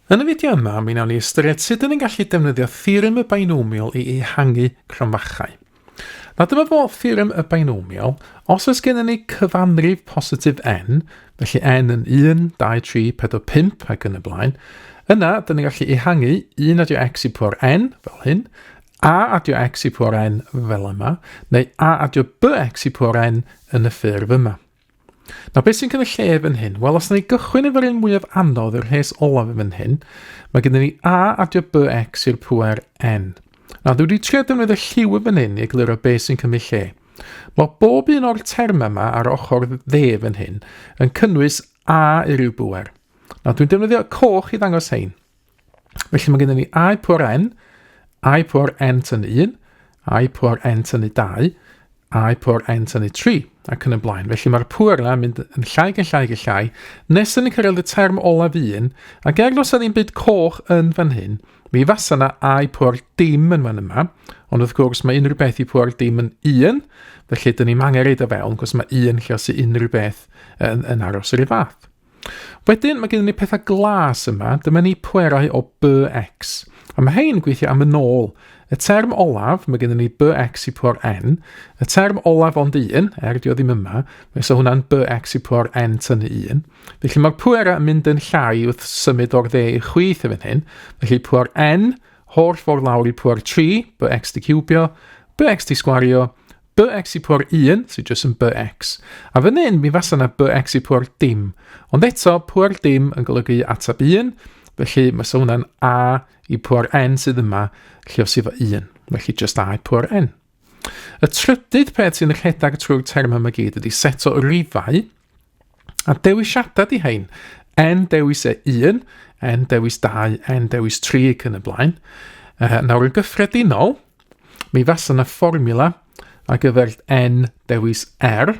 Yn y fideo yma, mi wnawn ni ystyried sut ydyn ni'n gallu defnyddio theorem y binomial i ehangu cromfachau. Nawr dyma fo theorem y binomial. Os oes gennym ni cyfanrif positif n, felly n yn 1, 2, 3, 4, 5 ac yn y blaen, yna dyn ni'n gallu ehangu 1 adio x i pŵer n, fel hyn, a adio x i pŵer n fel yma, neu a adio bx i pŵer n yn y ffurf yma. Nawr, beth sy'n cynnig lle fan hyn? Wel, os ni gychwyn efo'r un mwyaf anodd, yr rhes olaf fan hyn, mae gennym ni A adio BX i'r pŵer N. Nawr, dwi wedi trio defnyddio lliw yn fan hyn i egluro beth sy'n cymryd lle. Mae bob un o'r termau yma ar ochr dde fan hyn yn cynnwys A i ryw bŵer. Nawr, dwi'n defnyddio coch i ddangos hein. Felly mae gennym ni A i pŵer N, A i pŵer N tynnu 1, A i pŵer N tynnu 2, A i pŵer N tynnu 3, ac yn y blaen. Felly mae'r pŵer yna yn mynd yn llai yn llai yn llai, nes yn cyrraedd y term olaf un, ac er nos ddim byd coch yn fan hyn, mi fasa yna A i pŵer dim yn fan yma, ond wrth gwrs mae unrhyw beth i pŵer dim yn 1, felly dyn ni'n angen reid o fewn, cos mae 1 lle os unrhyw beth yn, yn aros yr un fath. Wedyn mae gennym ni pethau glas yma, dyma ni pwerau o BX. A mae hein yn gweithio am yn ôl. Y term olaf, mae gennym ni BX i pwer N. Y term olaf ond un, er di o ddim yma, mae so hwnna'n BX i pwer N tynnu 1. Felly mae'r pwerau yn mynd yn llai wrth symud o'r dde i'r chwith yn fan hyn. Felly pwer N, holl ffordd lawr i pwer 3, BX di ciwbio, BX di sgwario, bx i pŵer 1, sydd jyst yn bx. A fan hyn, mi fasa yna bx i pŵer dim. Ond eto, pŵer dim yn golygu ateb 1, felly mae sa hwnna'n a i pŵer n sydd yma, lle os efo 1. Felly jyst a i pŵer n. Y trydydd peth sy'n rhedeg trwy'r term yma gyd ydy set o rifau, a dewisiadau di hein. N dewis e 1, N dewis 2, N dewis 3 ac yn y blaen. Nawr yn gyffredinol, Mi fasa yna fformiwla ar gyfer n dewis r.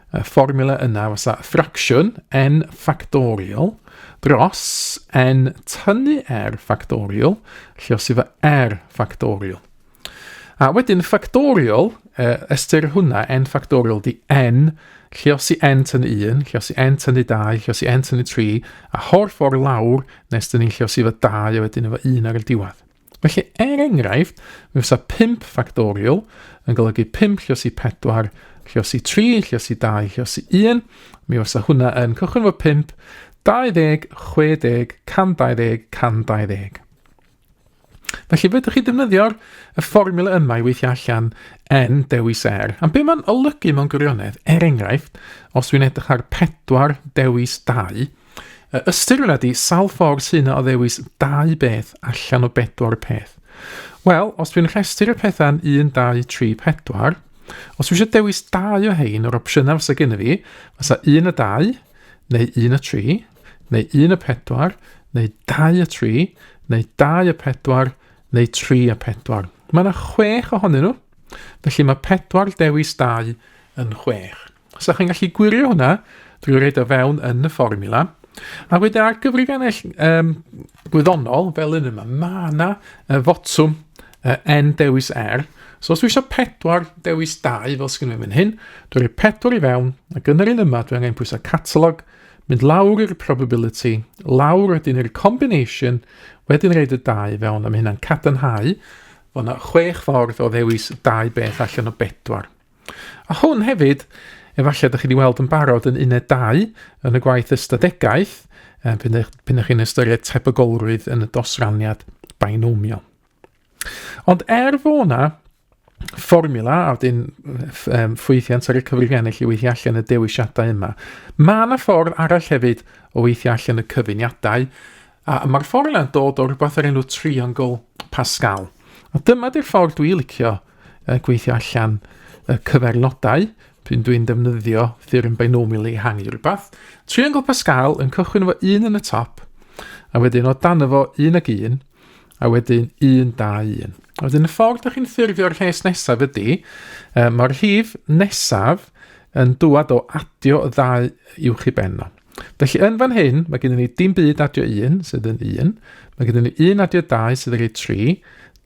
Y fformiwla yna fysa ffracsiwn n factorial dros n tynnu r factorial, lle os efo r factorial. A wedyn factorial, ystyr hwnna, n factorial di n, lle os i n tynnu 1, lle os i n tynnu 2, lle os i n tynnu 3, a holl ffordd lawr nes dyn ni'n lle os i efo 2 a wedyn efo 1 ar y diwedd. Felly, er enghraifft, mi fysa 5 factorial yn golygu 5 lliosi 4, lliosi 3, lliosi 2, lliosi 1. Mi fysa hwnna yn cychwyn fo 5, 20, 60, 120, 120. Felly, fedrwch chi defnyddio'r y fformiwla yma i weithio allan n dewis r. A be mae'n olygu mewn gwirionedd, er enghraifft, os dwi'n edrych ar 4 dewis 2, Y ystyr yna di sawl ffordd sy'n yna o ddewis dau beth allan o bedwar peth. Wel, os dwi'n rhestr y pethau'n 1, 2, 3, 4, os dwi eisiau dewis dau o hein o'r opsiynau fysa gen i fi, fysa 1 a 2, neu 1 a 3, neu 1 a 4, neu 2 a 3, neu 2 a 4, neu 3 a 4. Mae yna chwech ohonyn nhw, felly mae 4 dewis 2 yn chwech. So chi'n gallu gwirio hwnna drwy roed o fewn yn y fformiwla. A wedyn ar gyfrifiannell um, gwyddonol, fel un yma, mae yna uh, fotwm uh, n dewis r. So os dwi eisiau 4 dewis 2 fel sy'n fan hyn, dwi'n rhoi 4 i fewn, ac yn yr un yma dwi angen pwysau catalog, mynd lawr i'r probability, lawr wedyn i'r combination, wedyn rhaid y 2 i fewn, a mae hynna'n cadarnhau fod yna chwech ffordd o ddewis dau beth allan o bedwar. A hwn hefyd, efallai ydych chi wedi weld yn barod yn uned 2 yn y gwaith ystadegaeth, pan ydych chi'n ystyried tebygolrwydd yn y dosraniad binomial. Ond er fo na fformiwla a wedyn um, ffwythiant ar y cyfrifiannell i weithio allan y dewisiadau yma, mae yna ffordd arall hefyd o weithio allan y cyfuniadau, a mae'r ffordd yna'n dod o rhywbeth o'r enw triongl Pascal. A dyma di'r ffordd dwi'n licio gweithio allan y cyfernodau pryd dwi'n defnyddio theorem binomial i ehangu rhywbeth. Triongl Pascal yn cychwyn efo un yn y top, a wedyn o dan efo un ag un, a wedyn 1, 2, 1. A wedyn y ffordd ydych chi'n ffurfio'r rhes nesaf ydy, mae'r rhif nesaf yn dŵad o adio y ddau uwch i ben o. Felly yn fan hyn, mae gennym ni dim byd adio 1, sydd yn 1. Mae gennym ni 1 adio 2, sydd yn rhoi 3.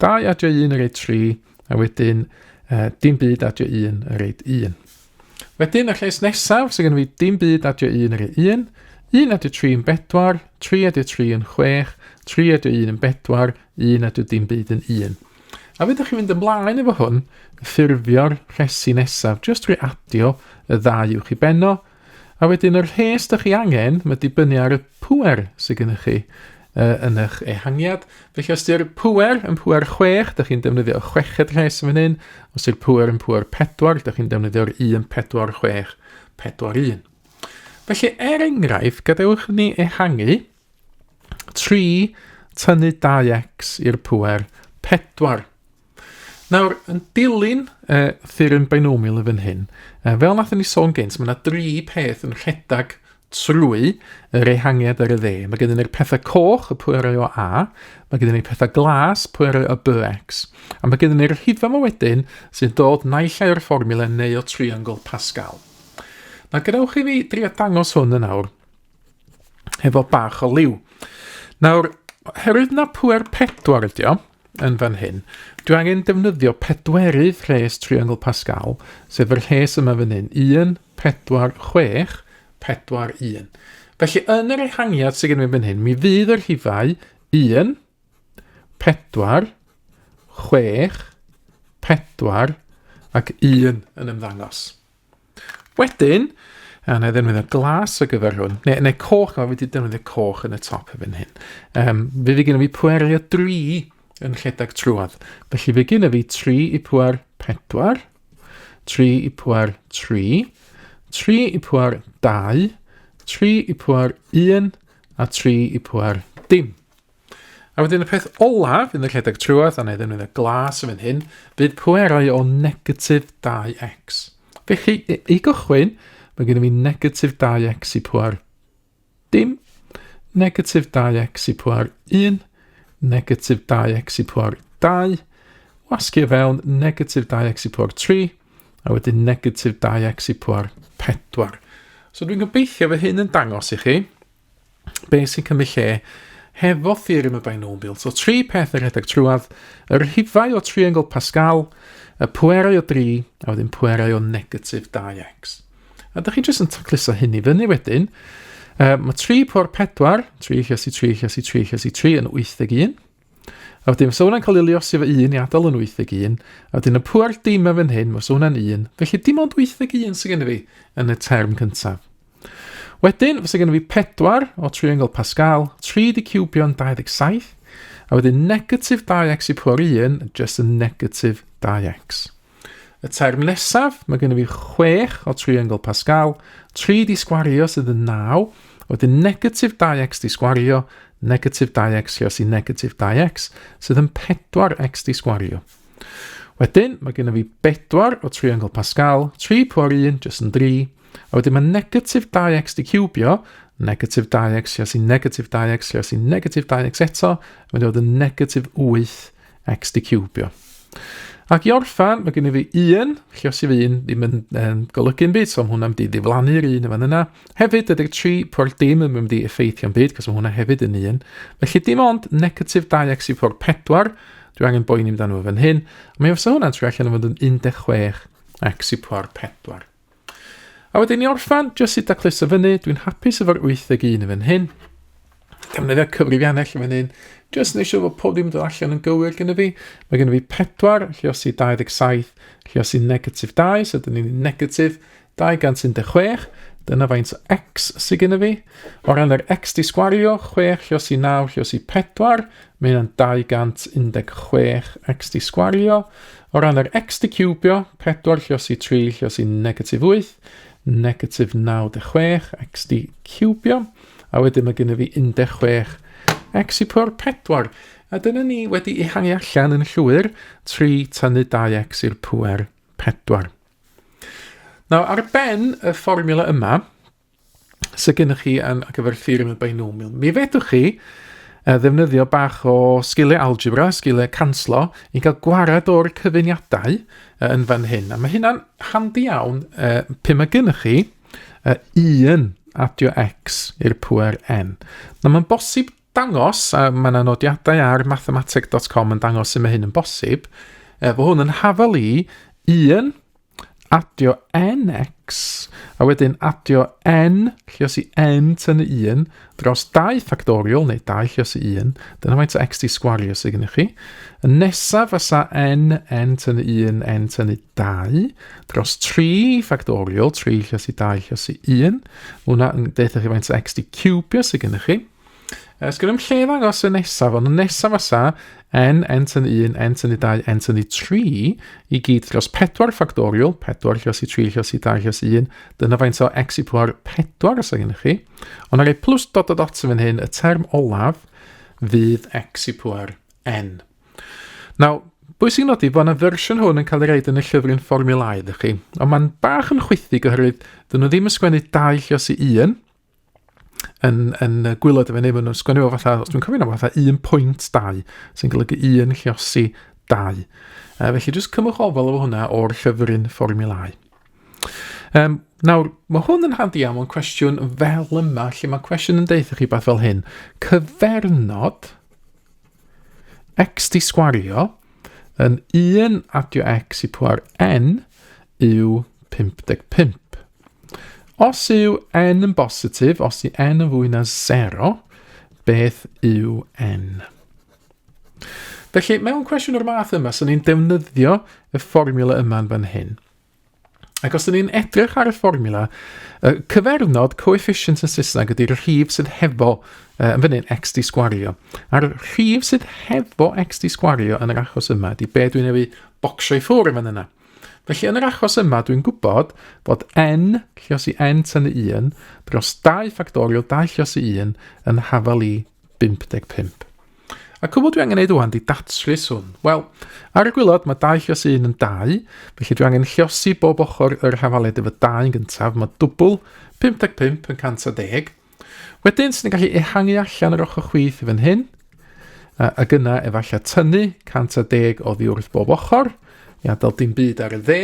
2 adio 1 yn rhoi 3, a wedyn dim byd adio 1 yn rhoi 1. Wedyn, y lles nesaf, sydd gennym fi dim byd adio 1 yn rhoi 1. 1 adio 3 yn 4, 3 adio 3 yn 6, 3 adio 1 yn 4, 1 adio dim byd yn 1. A fedrwch chi fynd ymlaen efo hwn, ffurfio'r rhesi nesaf, jyst drwy adio y ddau uwch i benno, a wedyn yr rhes dych chi angen, mae dibynnu ar y pŵer sydd gennych chi yn eich ehangiad. Felly os di'r pŵer yn pŵer 6, dych chi'n defnyddio y chweched rhes yn fan hyn. Os di'r pŵer yn pŵer 4, dych chi'n defnyddio'r 1, 4, 6, 4, 1. Felly, er enghraifft, gadewch ni ehangu 3 tynnu 2x i'r pŵer 4. Nawr, yn dilyn e, theorem binomial yn fan hyn, e, fel nathon ni sôn gynt, mae yna dri peth yn rhedeg trwy yr ehangiad ar y dde. Mae gennym ni'r pethau coch, y pwerau o A, mae gennym ni'r pethau glas, pwerau o BX. A mae gennym ni'r rhifau yma wedyn sy'n dod naill ai o'r fformula neu o triongl Pascal. Na, gadewch i fi drio dangos hwn yn awr hefo bach o liw. Nawr, herwydd na pwer 4 ydi o, yn fan hyn, dwi angen defnyddio pedwerydd rhes triongl Pascal, sef yr rhes yma fan hyn, 1, 4, 6, 4, 1. Felly yn yr ehangiad sydd gen i fan hyn, mi fydd y rhifau 1, 4, 6, 4 ac 1 yn ymddangos. Wedyn, a na i ddefnyddio glas ar gyfer hwn, neu, neu coch, mae wedi defnyddio coch yn y top efo'n hyn. Um, fe fi gen i fi pwerio 3 yn rhedeg trwad. Felly fe gen i fi 3 i pwer 4, 3 i pwer 3, 3 i pwer 2, 3 i pwer 1 a 3 i pwer dim. A wedyn y peth olaf yn y rhedeg trwodd, a na i ddefnyddio glas yn fan hyn, fydd pwerau o negatif 2x. Felly, i gychwyn, mae gen i fi negatif 2x i pwer dim, negatif 2x i pwer 1, negatif 2x i pwer 2, wasgu fewn negatif 2x i pwer 3, a wedyn negatif 2x i pwer 4. So dwi'n gobeithio fy hyn yn dangos i chi be sy'n cymryd lle hefo theorem y binomial. So tri peth yn rhedeg trwad, y rhifau o triangle Pascal, y pwerau o 3, a wedyn pwerau o negatif 2x. A ydych chi jyst yn tacluso hyn i fyny wedyn. Mae 3 pwer 4, 3 llesi 3 llesi 3 llesi 3 yn 81. A wedyn, fysa hwnna'n cael ei luosi efo 1 i adael yn 81. A wedyn y pwer dim yn fan hyn, fysa hwnna'n 1. Felly dim ond 81 sydd gen i fi yn y term cyntaf. Wedyn, fysa gen i fi 4 o triangle Pascal, 3 di ciwbio'n 27, a wedyn negatif 2x i pwer 1, just yn negatif 2x. Y term nesaf, mae gen i fi 6 o triangle Pascal, 3 di sgwario sydd yn 9, wedyn negatif 2x di sgwario, negatif 2x llios i negatif 2x, sydd yn 4x di sgwario. Wedyn, mae gen i fi 4 o triangle Pascal, 3 pwer 1, jyst yn 3, a wedyn mae negatif 2x di ciwbio, negatif 2x llios i negatif 2x llios i negatif 2x eto, mae'n dod yn negatif 8 x di ciwbio. Ac i orffan, mae gen i fi 1, lliosi fi 1 ddim yn um, golygu'n byd, so mae hwnna'n mynd i ddiflannu'r un yn fan yna. Hefyd, dydy'r 3 pwr dim yn mynd i effeithio'n byd, cos mae hwnna hefyd yn 1. Felly dim ond negatif 2x i pwr 4, dwi angen boeni amdano fo fan hyn. A mae fysa hwnna'n troi allan yn fod yn 16 x i pwr 4. A wedyn i orffan, jyst i dacluso fyny, dwi'n hapus efo'r 81 yn fan hyn. Defnyddio cyfrifiannell yn fan hyn. Jyst yn eisiau fod pob dim dod allan yn gywir gyda fi. Mae gen i fi 4, lliosi 27, lliosi negatif 2, so dyn ni'n negatif 216. Dyna faint o x sydd gen i fi. O ran yr x di sgwario, 6 lliosi 9 lliosi 4, mae hynna'n 216 x di sgwario. O ran yr x di ciwbio, 4 lliosi 3 lliosi negatif 8, negatif 96 x di ciwbio. A wedyn mae gennym fi 16 x i pwr 4. A dyna ni wedi ehangu allan yn llwyr 3 tynnu 2x i'r pwer 4. Nawr, ar ben y fformiwla yma, sydd gennych chi yn ar gyfer theorem y binomial. Mi fedrwch chi ddefnyddio bach o sgiliau algebra, sgiliau canslo, i gael gwared o'r cyfuniadau yn fan hyn. A mae hynna'n handi iawn pe mae gennych chi 1 adio x i'r pwer n. Nawr mae'n bosib dangos, a mae yna nodiadau ar mathemateg.com yn dangos sut mae hyn yn bosib, fod hwn yn hafal i 1 Adio nx, a wedyn adio n, lliosi n tynnu 1, dros 2 ffactorial, neu 2 lliosi 1, dyna faint o x di sgwario sydd gennych chi. Y nesaf fysa n, n tynnu 1, n tynnu 2, dros 3 ffactorial, 3 lliosi 2 lliosi 1. Mae hwnna yn deutha chi faint o x di cubio sydd gennych chi. Sgynna i'm lle ddangos y nesaf, ond y nesaf fysa n, n tynnu 1, n tynnu 2, n tynnu 3, i gyd dros 4 ffactorial, 4 lliosi 3, lliosi 2, lliosi 1, dyna faint o x i pŵer 4 os gennych chi. Ond ar ei plus dot dot dot yn fan hyn, y term olaf fydd x i pŵer n. Nawr, bwysig nodi bod yna fersiwn hwn yn cael ei roed yn y llyfryn fformiwlau iddo chi, ond mae'n bach yn chwythu oherwydd dyn nhw ddim yn sgwennu 2 lliosi 1, yn, yn gwylod efo neu maen nhw'n sgwennu fo fatha, os dwi'n cofio fatha 1.2, sy'n golygu 1 lliosi 2. Felly jyst cymwch ofal efo hwnna o'r llyfryn fformiwlau. Um, nawr, mae hwn yn handi iawn mewn cwestiwn fel yma, lle mae cwestiwn yn deutha chi beth fel hyn. Cyfernod x di sgwario yn 1 adio x i pŵer n yw 55. Os yw n yn bositif, os yw n yn fwy na 0, beth yw n? Felly, mewn cwestiwn o'r math yma, sy'n ni'n defnyddio y fformiwla yma yn fan hyn. Ac os ydyn ni'n edrych ar y fformiwla, y cyfernod coefficient yn Saesneg ydy'r rhif sydd hefo, yn fan hyn, x di sgwario. A'r rhif sydd hefo x di sgwario yn yr achos yma ydy be dwi'n ei bocsio i ffwrdd yn fan yna. Felly yn yr achos yma dwi'n gwybod bod n lliosi n tynnu 1 dros 2 ffactorial 2 lliosi 1 yn hafal i 55. A cwbl dwi angen neud ŵan di datrys hwn. Wel, ar y gwylod mae 2 lliosi 1 yn 2, felly dwi angen lliosi bob ochr yr hafaliad efo 2 yn gyntaf. Mae dwbl 55 yn 110. Wedyn, sy'n gallu ehangu allan yr ochr chwith i fan hyn, ac yna efallai tynnu 110 oddi wrth bob ochr, i adael dim byd ar y dde.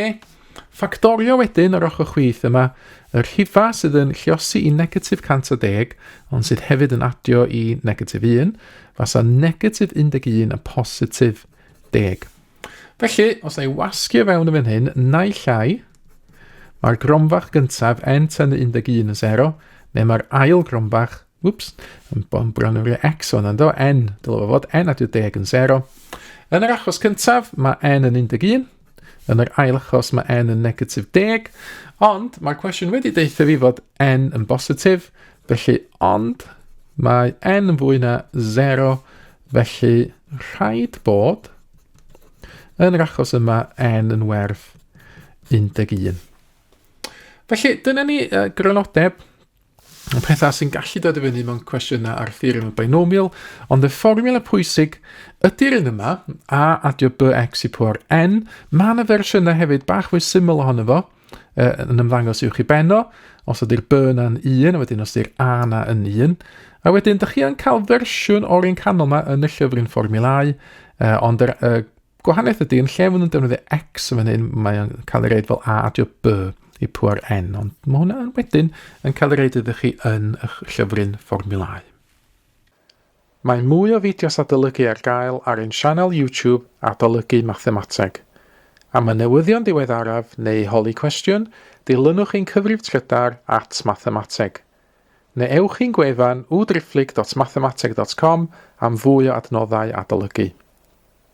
Ffactorio wedyn yr ochr chwith yma, y rhifa sydd yn lliosi i negatif 110, ond sydd hefyd yn adio i negatif 1, fasa negatif 11 a positif 10. Felly, os na i wasgu o fewn yn fan hyn, naill ai, mae'r gronfach gyntaf n tynnu 11 yn 0, neu mae'r ail gronfach, whoops, yn bron yn rhoi x o'n ynddo, n, dylai fo fod, n adio 10 yn 0. Yn yr achos cyntaf, mae n yn 11, yn yr ail achos mae n yn negatif 10, ond mae'r cwestiwn wedi deitha fi fod n yn bositif, felly ond mae n yn fwy na 0, felly rhaid bod Yn yr achos yma, n yn werth 11. Felly, dyna ni uh, grynodeb y pethau sy'n gallu dod i fyny mewn cwestiynau ar theorem y binomial, ond y fformiwla pwysig ydy'r un yma, a adio bx i pŵer n. Mae yna fersiynau hefyd bach fwy syml ohono fo, yn ymddangos uwch i benno, os ydy'r B yna'n 1, a wedyn os ydy'r A yna yn 1. A wedyn, dych chi yn cael fersiwn o'r un canol yma yn y llyfryn fformiwlau, ond yr gwahaniaeth ydy, yn lle maen nhw'n defnyddio X yn fan hyn, mae'n cael ei reid fel A adio B i pŵer N, ond mae hwnna wedyn yn cael ei reid iddo chi yn eich llyfryn fformiwlau. Mae mwy o fideos adolygu ar gael ar ein sianel YouTube Adolygu Mathemateg. Am y newyddion diweddaraf neu holi cwestiwn, dilynwch ein cyfrif trydar at Mathemateg. Neu ewch i'n gwefan www.mathemateg.com am fwy o adnoddau adolygu.